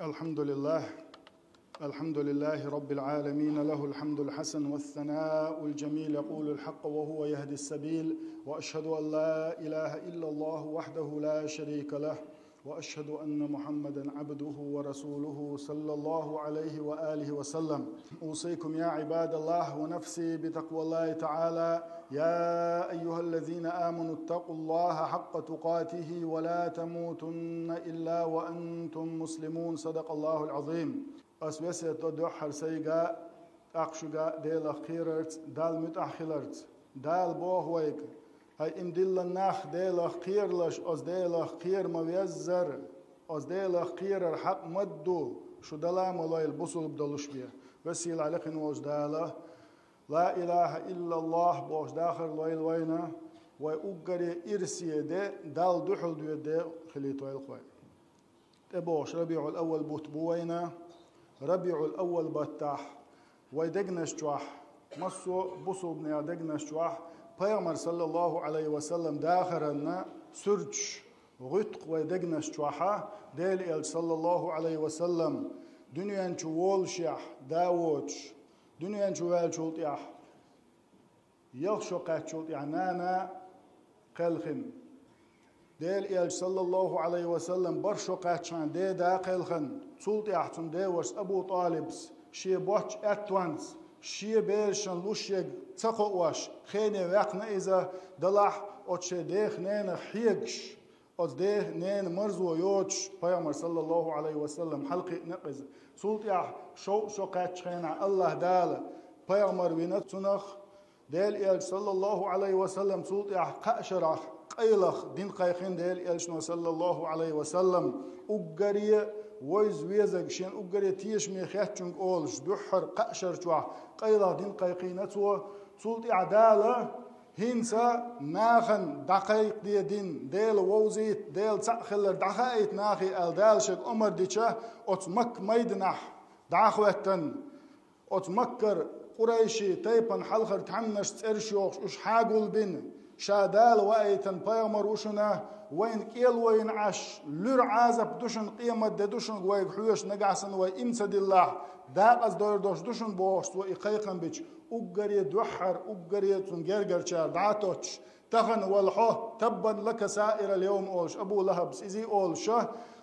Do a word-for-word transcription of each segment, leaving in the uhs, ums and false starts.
الحمد لله. الحمد لله رب العالمين، له الحمد الحسن والثناء الجميل، يقول الحق وهو يهدي السبيل، وأشهد أن لا إله إلا الله وحده لا شريك له، وأشهد أن محمدا عبده ورسوله صلى الله عليه وآله وسلم. أوصيكم يا عباد الله ونفسي بتقوى الله تعالى. يا أيها الذين آمنوا اتقوا الله حق تقاته ولا تموتن إلا وأنتم مسلمون. صدق الله العظيم. Ас весет до дуьххьара сайга, тӀаккха шуга Делах кхерарца, Далла муьтӀахь хиларца. Дала боху вайга: «Хьай им диллина нах, Делах кхералаш, оцу Делах кхера ма веззара, оцу Делах кхерар хьакъ ма ду, шу дала а ма лойла бусулба долуш бен». Весийла Ӏалекхина волчу Дала «Ла илаха иллаллах» бохуш дахар лойла вайна, вай уггаре ирсе де, Далла дуьхьал доьду де хилийтойла вай. ТӀебогӀуш РабиӀул-Аввал бутт бу вайна. РабиӀул-Аввал баттахь вай дегнаш чохь, массо а бусулбанех дегнаш чохь, Пайхамар, саллаллаху Ӏалайхи ва саллам, дахаранна суьрташ гӀуьтту-кх вай дегнаш чохьа. Делан элча, саллаллаху Ӏалайхи ва саллам, дуьнен чу волушехь, да воцуш, дуьнен чу ваьллачул тӀаьхьа, ялх шо кхаьччул тӀаьхьа нана кхелхина. Делан элча, саллаллаху Ӏалайхи ва саллам, бархӀ шо кхаьччхьана деда кхелхина. Цул тӀаьхьа цуьнан девашас Абу ТӀалибас шен боцчу аьттонца, шен берашна луш ерг ца кхоош, хене ваьккхина иза, делахь оцу шен дех-ненах хьегаш, оцу дех-ненан марзо йоцуш, Пайхамар, саллаллаху Ӏалайхи ва саллам, хьалакхиъна-кх иза. Цул тӀаьхьа шовзткъа шо кхаьччу хенахь АллахӀ Дала пайхамар вина цунах. Делан элча, саллаллаху Ӏалайхи ва саллам, цул тӀаьхьа кхаа шарахь къайлаха дин кхайкхина Делан элчано, саллаллаху Ӏалайхи ва саллам, уггаре вовза везарг, шена уггаре тешаме хеттачуьнга олуш, дуьххьара кхаа шар чохь къайлаха дин кхайкхийна цо. Цул тӀаьхьа Дала: «ХӀинца нахана дӀакхайкхаде дин, Дела вовзийта, Дела цхьаъ хилар дӀахаийта нахе», аьлла, Дала шега омар дича, оцу Макка майданахь дӀа а хӀоьттина, оцу Маккара къурайши тайпана хьалхара тхьамнаш цӀераш йохуш уьш хьагулбина: «Ша Дала ваийтина пайхамар ву шуна, вайна кӀело йина Ӏаш, луьра Ӏазап ду шуна, къематде ду шуна, вайга хьоьжуш, нагахь санна вай иман ца диллахь, декъаза дойр долуш ду шуна», бохуш, цо и кхайкхам бича, уггаре дуьххьара, уггаре цунна гергарчара дӀа а тоттуш: «Тахана вала хьо, таббан лака саирал йовм», олуш, Абу ЛахӀабас иза а олуш,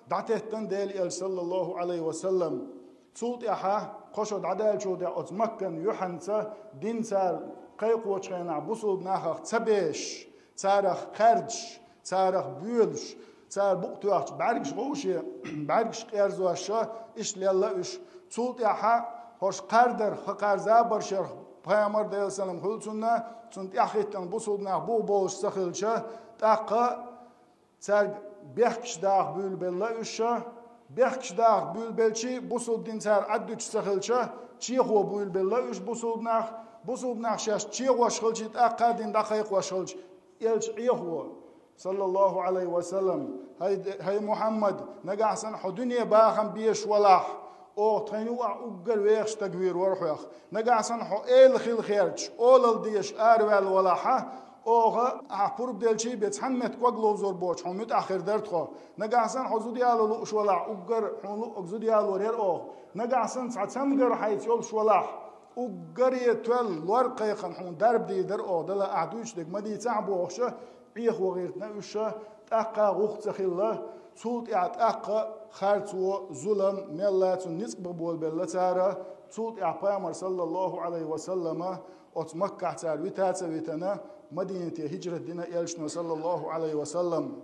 дӀатеттина Делан элча, саллаллаху Ӏалайхи ва саллам. Цул тӀаьхьа, кхо шо дӀадаьллачул тӀаьхьа, оцу Маккан юьхьанца дин цара кхайкхочу хенахь бусулба нахах ца бешаш, царах кхаьрдаш, царах боьлуш, цара букъ тоьхча бӀаьргаш гӀовше, бӀаьргаш къерзош, иштта лелла уьш. Цул тӀаьхьа хӀорш кхардар, хӀокхара забаршех, пайхамар, Делан салам хуьлу цунна, цунна тӀаьхьахӀиттина бусулба нах бух болуш ца хилча, тӀаккха цаьрга бехкаш даха буьйлабелла уьш, бехкаш даха буьйлабелчий, бусулба дин цара Ӏаддуьтуш ца хилча, чехо буьйлабелла уьш бусулба нах, бусулба нах шаьш чехош хилчий, тӀаккха дин дӀакхайкхош хилча, элча Ӏехо, саллаллаху Ӏалайхи ва саллам: «ХӀай, хӀай Мухьаммад, нагахь санна хьо дуьне бахам безаш валахь, оха тхайна юкъахь уггар вехаш стаг вийр вара хьох. Нагахь санна хьо эла хила херчаш, олалла дезаш араваьлла валахьа, оха ахь пурба делчий бен цхьана метта ког ловзор боцуш хьуна муьтӀахь хир дара тхо. Нагахь санна хьо зуда яла лууш валахь, уггар хьуна луъург зуда ялор яра оха. Нагахь санна цхьа цамгар хьайца йолуш валахь, уггаре тоьлла лор кхайкхина хьуна дарба дийр дара оха, дала ахь дуьйцуш дерг ма дийцахь», бохуша, Ӏехо гӀиртина уьш, тӀаккха гӀуллакх ца хилла, цул тӀаьхьа тӀаккха харцо, зулам, мелла цунна ницкъ бан болабелла цара, цул тӀаьхьа пайхамар, саллаллаху Ӏалайхи ва саллама, оцу Маккахь цара вита а ца витана, Мадинате хӀиджрат дина элчано, саллаллаху Ӏалайхи ва саллам.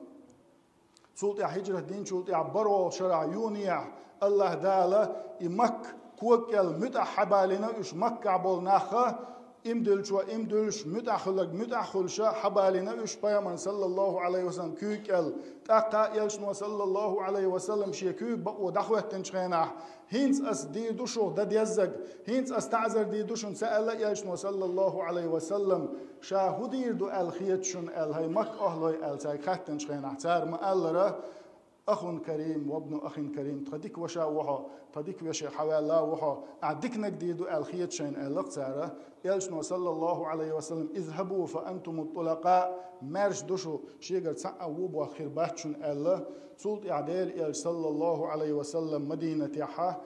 Цул тӀаьхьа хӀиджрат динчул тӀаьхьа бархӀолгӀачу шарахь юнехь АллахӀ Дала и Макка кога кӀел муьтӀахь хьабалийна уьш, Маккахь болу нахха, имдуьллучо имдуьллуш, муьтӀахь хуьлург муьтӀахь хуьлуша, хьабалийна уьш пайхамарна, саллаллаху Ӏалайхи ва саллам, куьйга кӀел. ТӀаккха элчано, саллаллаху Ӏалайхи ва саллам, шен куьйга бакъо дӀахӀоьттинчу хенахь: «ХӀинца ас дийр ду шух дан деззаг, хӀинца ас таӀзар дийр ду шуна», ца аьлла элчано, саллаллаху Ӏалайхи ва саллам, ша хӀун дийр ду аьлла хета шуна аьлла, хӀай Макка охӀлой аьлла, цаьрга хаьттинчу хенахь, цара ма-аллара: أخ كريم وابن أخ كريم, тха дика ваша ва хьо, тха дика вешех хьаваьлла ва хьо, ахь диканиг дийр ду аьлла хета шайна, аьлла-кх цара. Элчано, саллаллаху Ӏалайхи ва саллам: «اذهبوا فأنتم الطلقاء», маьрша ду шу, шегара цхьа а вон боккха хир бац шуна, аьлла. Цул тӀаьхьа Делан Элча, саллаллаху Ӏалайхи ва саллам, Мадинатехьа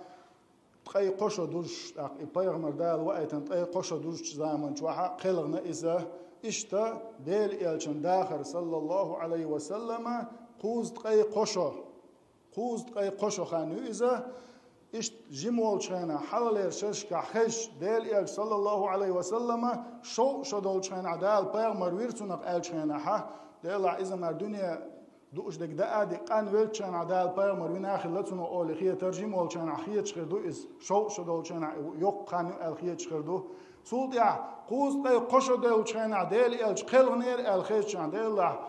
ткъе кхо шо дузуш, тӀаккха и пайхамар Дала ваийтина ткъе кхо шо дузучу заман чохьа кхелхина иза. Иштта Делан Элчан дахар, саллаллаху Ӏалайхи ва саллама, кхузткъе кхо шо, кхузткъе кхо шо хан ю иза. Иштта жима волчу хенахь, хьалхалера шерашкахь хезча, Делан Элча, саллаллаху Ӏалайхи ва саллама, шовзткъа шо долчу хенахь Дала пайхамар вира цунах аьллачу хенахьа, делахь иза мара дуьне дууш дерг даа а ди, къанвеллачу хенахь Дала пайхамар вина а хилла цунах олий хетар, жима волчу хенахь хеташ хир ду иза, шовзткъа шо долчу хенахь йоккха хан ю аьлла хеташ хир ду. Цул тӀаьхьа кхузткъе кхо шо долчу хенахь Делан Элча кхелхинера аьлла хезча, делахь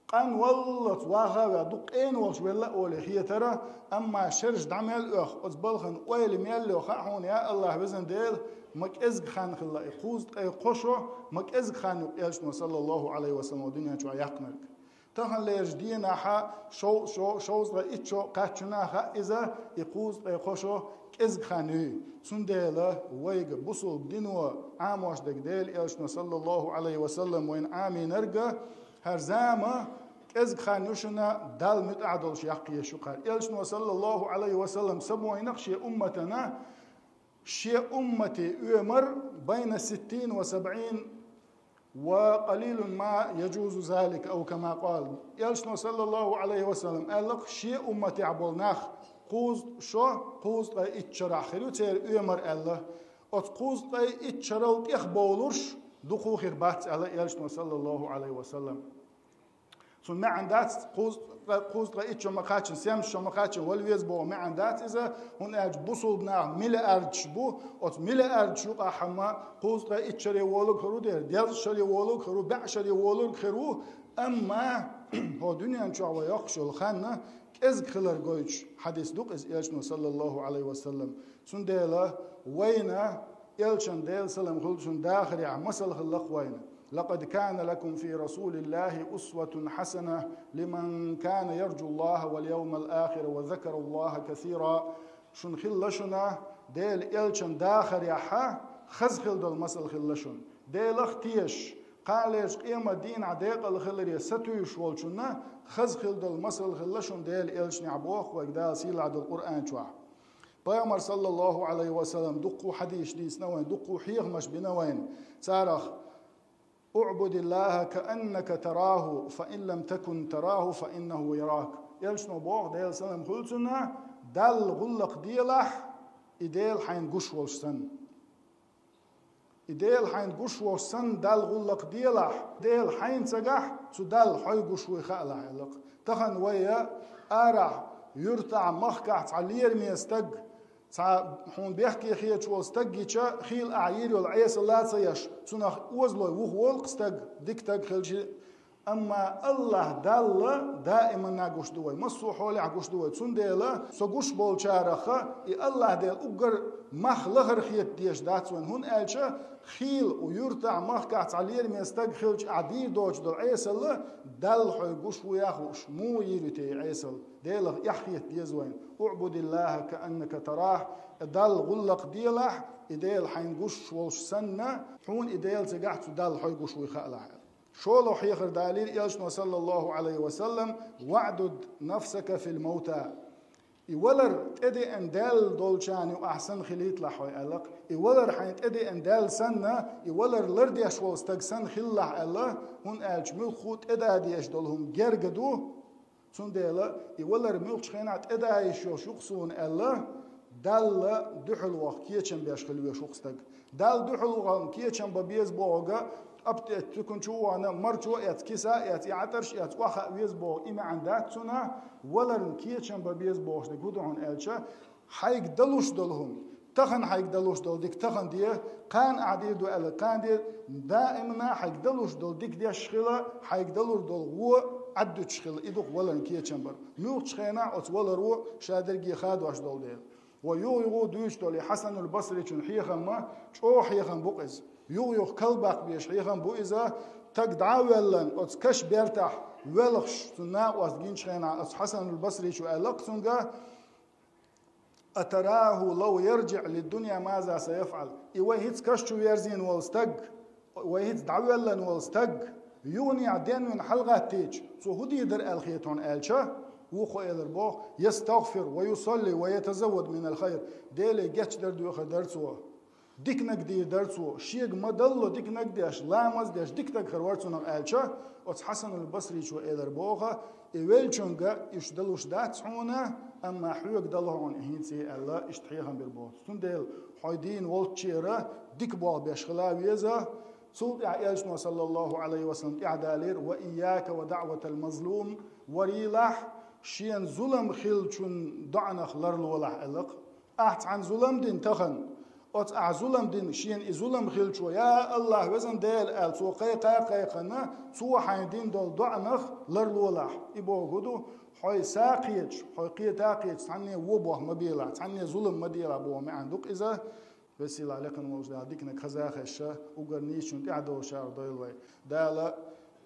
къанваллалц ваха а ваьлла, дукха къена волуш велла а олий хетара, амма шераш дӀа мел оьху, оцу балхана ойла мел йо хаьа хьуна, я АллахӀ, везан Дела, ма кӀезиг хан хилла и кхузткъе кхо шо, ма кӀезиг хан ю Элчано, саллаллаху Ӏалайхи ва саллам, дуьнен чохь яьккхинарг. Таханлерчу дийнахьа шов-, шо-, шовзткъе итт шо кхаьччунна хаьа иза, и кхузткъе кхо шо кӀезиг хан юй. Цундела вайга, бусулба дино Ӏамош дерг, Делан Элчано, саллаллаху Ӏалайхи ва саллам, вайна Ӏамийнарг, хӀара зама кӀезиг хан ю шуна Далла муьтӀахь долуш яккха езаш ю кхара. Элчано, саллаллаху Ӏалайхи ва саллам, ца бойнакх шен умматана, шен уммате оьмар байна ситтин ва сабӀин ва къалилун ма яджузу залик, ау кама къал. Элчано, саллаллаху Ӏалайхи ва саллам, аьлла-кх, шен умматехь болу нах кхузткъа шо, кхузткъе итт шарахь хир ю церан оьмар аьлла. Оцу кхузткъе итт шарал тӀехбовлурш дукха хир бац аьлла Элчано, саллаллаху Ӏалайхи ва саллам. Цунна маьӀна дац, кхузткъе, кхузткъе итт шо ма кхаччина, семьдесят шо ма кхаччина вала веза боху маьӀна дац иза, хӀунда аьлча бусулба нах миллиардаш бу, оцу миллиардаш юкъахь хӀамма кхузткъе итт шаре волург хир ву дера, дезткъа шаре волург хир ву, бӀе шаре волург хир ву, амма хӀо дуьнен чохь вай йоккхуш йолу хан кӀезиг хилар гойтуш хьадис ду-кх иза Элчано, саллаллаху Ӏалайхи ва саллам. Цундела вайна Элчан, Делан салам хуьлда цунна, дахарехь масал хилла-кх вайна: «لقد كان لكم في رسول الله أسوة حسنة لمن كان يرجو الله واليوم الآخر وذكر الله كثيرا». Шуна хилла шуна Делан Элчан дахарехьа хаза хила долу масал хилла шуна. Делах тешаш, кхалерчу къемат дийнахь декъала хиларе сатуьйсуш волчунна хаза хила долу масал хилла шуна Делан Элчанехь, боху вайга Дала сийлахь долу Къуръан чохь. Пайхамар, саллаллаху Ӏалайхи ва саллам, дуккха хьадисаш дийцина вайна, дуккха хьехамаш бина вайна. Царах: «اعبد الله كأنك تراه، فإن لم تكن تراه فإنه يراك». Элчано боху, Делан салам хуьлда цунна: «Далла гӀуллакх делахь, и Дела хьайна гуш волуш санна». И Дела хьайна гуш волуш санна Далла гӀуллакх делахь, Дела хьайна ца гахь, цу Далла хьой гуш вуй хаалахь, аьлла-кх. Тахана вай арахь, юьртахь, махкахь цхьа лераме стаг, цхьа хьуна бехке хеташ волу стаг гича, хийла ахь йийр йолу Ӏесалла а ца еш, цунах озалой вуха волу-кх стаг, дика стаг хилча. Амма АллахӀ Далла даиманна гуш ду вай, массо а хьолехь гуш ду вай. Цундела со гуш болчараха и АллахӀ Дела уггар мах лахара хета дезаш дац вайн, хӀунда аьлча хийла у юьртахь, махкахь цхьа лераме стаг хилча, ахь дийр доцуш долу Ӏесалла Далла хьой гуш вуй а хууш, муха йийр ю те и Ӏесалла? Делах эхь хета деза вайн. «اعبد الله كأنك تراه», Далла гӀуллакх делахь, и Дела хьайна гуш волуш санна, хьуна и Дела ца гахь, цу Далла хьой гуш вуй хаалахь. ШолгӀа хьехар далийра Элчано, саллаллаху Ӏалайхи ва саллам: «واعبد نفسك في الموتى». И валар тӀедеана даьлла долчарна юкъахь санна хилийталахь хьо, аьлла-кх. И валар хьайна тӀедеана даьлла санна, и валар лардеш волу стаг санна хилалахь, аьлла, хӀунда аьлча муьлхха а тӀеда дезаш долу хӀума герга ду. Цундела и валар муьлххачу хенахь тӀеда йиш йолуш ю-кх суна аьлла, Далла дуьхьал ваха кечам беш хила везаш ву-кх стаг. Далла дуьхьал ваха кечам бан беза бохург, аптечка, туькан чу а вахана, марчо а эцна, киса а эцна, и Ӏатарш а эцна, охьахаа веза боху и маьӀна дац цунах, валарна кечам бан беза бохуш дерг хӀун ду хьуна аьлча, хьайга далуш долу хӀума, тахана хьайга далуш долу дика тахана де, кхана ахь дийр ду аьлла, кхана де, даимана хьайга далуш долу дика деш хила, хьайга далур долу вон Ӏаддуьтуш хила, и ду-кх валарна кечам бар. Муьлххачу хенахь оцу валаро ша дерриге хадош долу дела. Ва юха-юха дуьйцуш долу и Хьасанул Басричун хьехам а чӀогӀа хьехам бу-кх иза. Юха-юха калбаккха безаш хьехам бу иза, стаг дӀа а воьллина, оцу каш бертахь, велхаш, цунна накъост гинчу хенахь оцу Хьасанул Басричо аьлла-кх цуьнга: «أتراه لو يرجع للدنيا ماذا سيفعل؟» И вай хӀинца каш чу верзийна волу стаг, вай хӀинца дӀавоьллина волу стаг, юханехьа денвина хьалагӀаттийча, цо хӀун дийр дара аьлла хета хьуна аьлча, вукхо элар боху: «يستغفر ويصلي ويتزود من الخير». Деле гечдар доьхур дара цо. Диканиг дийр дара цо, шега ма-далло диканиг деш, ламаз деш, диканиг хир вара цунах аьлча, оцу Хьасанул Басричо элар боху: «И веллачуьнга уьш далуш дац хьуна, амма хьоьга дало хьуна и хӀинца», аьлла, иштта хьехам бира боху. Цундела хьо дийна волччера дика болх беш хила веза. Цул тӀаьхьа Элчано, саллаллаху Ӏалайхи ва саллам, тӀаьхьадалийра: «وإياك ودعوة المظلوم», варийлахь, шена зулам хиллачун доӀанах ларлолахь, аьлла-кх. Ахь цхьанна зулам дина тахана, оцу ахь зулам дина, шена и зулам хиллачо: «Я АллахӀ, везан Дела», аьлла, цо кхайкха а кхайкхина, цо хьайна дина долу доӀанах ларлолахь. И бохург хӀун ду? Хьо са кхеташ, хьо кхета а кхеташ, цхьанне вон болх ма белахь, цхьанне зулам ма делахь боху маьӀна ду-кх иза. Веза-сийлахь лекхана волчу Дала диканиг хаза а хезаш, уггар нийсачунна тӀаьхьадолуш дойла вай. Дала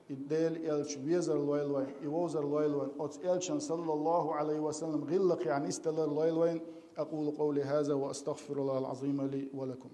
и Делан Элча везар лойла вайн, и вовзар лойла вайн, оцу Элчан, саллаллаху Ӏалайхи ва саллам, гӀиллакхехь нисдалар лойла вайн. أقول قولي هذا وأستغفر الله العظيم لي ولكم.